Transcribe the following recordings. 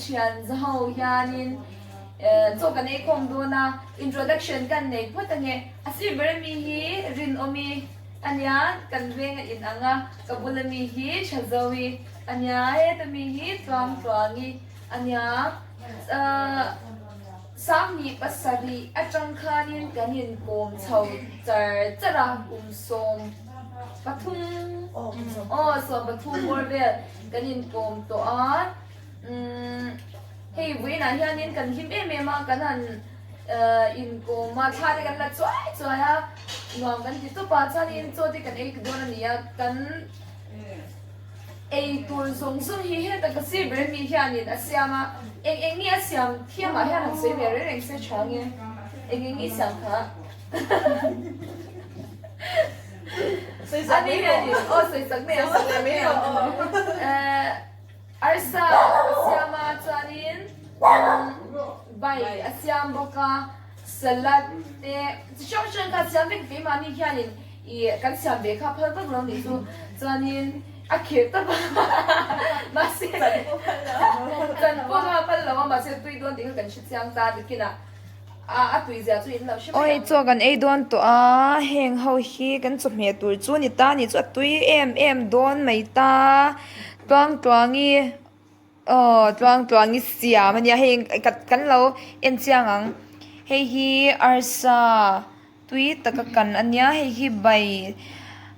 thian zaho hianin chaw kan ei khawm dawn a, introduction kan nei phawt ange. A sir ber ami hi Rinawmi ania, kan veng a in ang a, ka bul ami hi Thazovi ania, heta mi hi Tluangtluangi ania. Sanghnih pasarih atang khanin kan inkawm chho char char a, kum 13 aw 13 bawr vel kan inkawm tawh a, umm hei vawiinah hianin kan hlim em em a, kan han inkawm a, thla te kan la chuai chuai a, nuam kan ti tawp a, chuanin chaw te kan ei dawn a ni a, kan. Ei tur zawng zawng hi heta ka sir ber mi hianin a siam a, eng eng nge a siam thiamah hian han sawi ve reng reng se tha nge, eng eng nge i siam kha? Ani hianin aw sawi sak mai ang, sawi sak mai ang. Arsa a siam a chuanin bai a siam bawk a, salad te chi hrang hrang kha a siam vek keimahni hianin Ih, kan siam ve kha phal vak lo nih chu. Chuanin a khirh tawp a, mahse chan pawh kha phal lo a, mahse tui dawn tih kha kan hre chiang ta bikinah a tui zia chu in lo hre mai ang. Awi chaw kan ei dawn tawh a, heng ho hi kan chawhmeh tur chu ni ta ni chu a tui em em dawn mai ta, tluang tluangi aw tluang tluangi siam a nia hei kan lo en chiang ang, hei hi arsa. Tui taka kan a nia, hei hi bai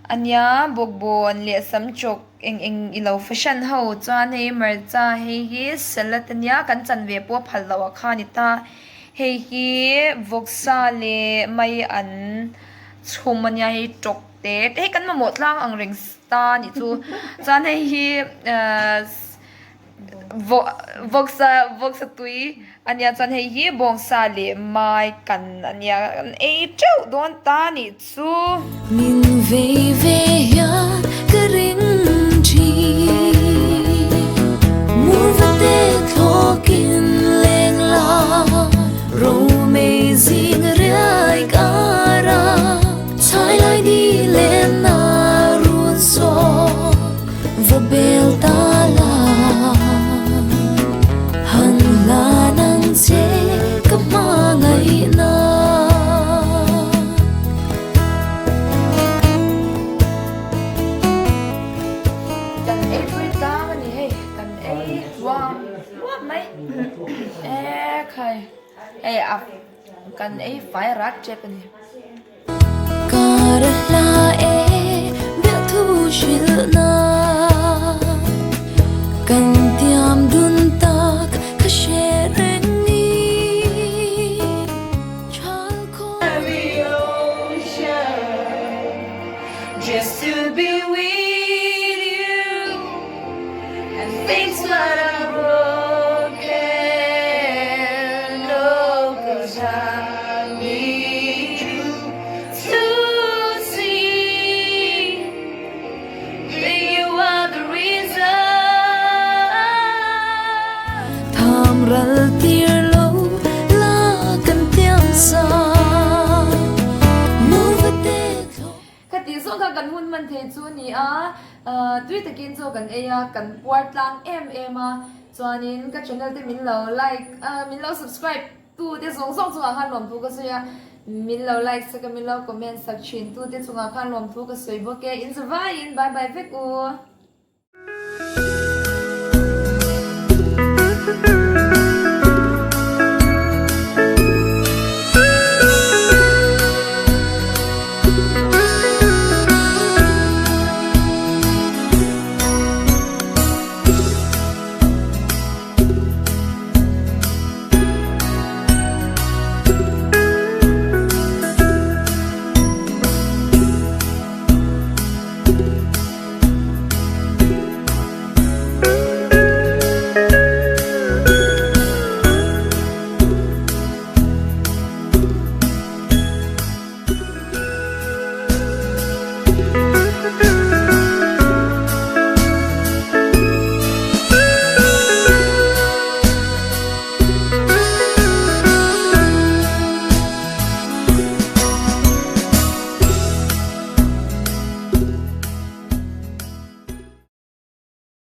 a nia, bawkbawn leh sam chawk eng eng i lo fahran ho chuan hei hmarcha hei hi salad a nia kan chan ve pawh a phal loh ah kha a ni ta, hei hi vawksa leh mai an chhum a nia hei tawk te hei kan mamawh tlang ang reng ta a nih chu chuan hei hi ahh. Vawksa vawksa tui a nia chuan hei hi bawngsa leh mai kan a nia kan ei teuh dawn ta a nih chu. Min vei ve hian ka ring thin Murvate thlawkin leng la Romei zing riai kar a Chhai lai ni len na run saw Va bel ta la Han la nang che ka hmangaihna. Kan ei pui tlang a ni hei, kan ei huam huam mai e khai hei a kan ei fai rat tep a ni. Khati zawng kha kan hun hman thei chu a ni a, tui takin chaw kan ei a, kan puar tlang em em a, chuanin ka channel te min lo like a, min lo subscribe. Tu te zawng zawng chungah khan lawmthu ka sawi a, min lo like sak a, min lo comment sak thin tu te chungah khan lawmthu ka sawi bawk e, in zavaiin bye bye vek u.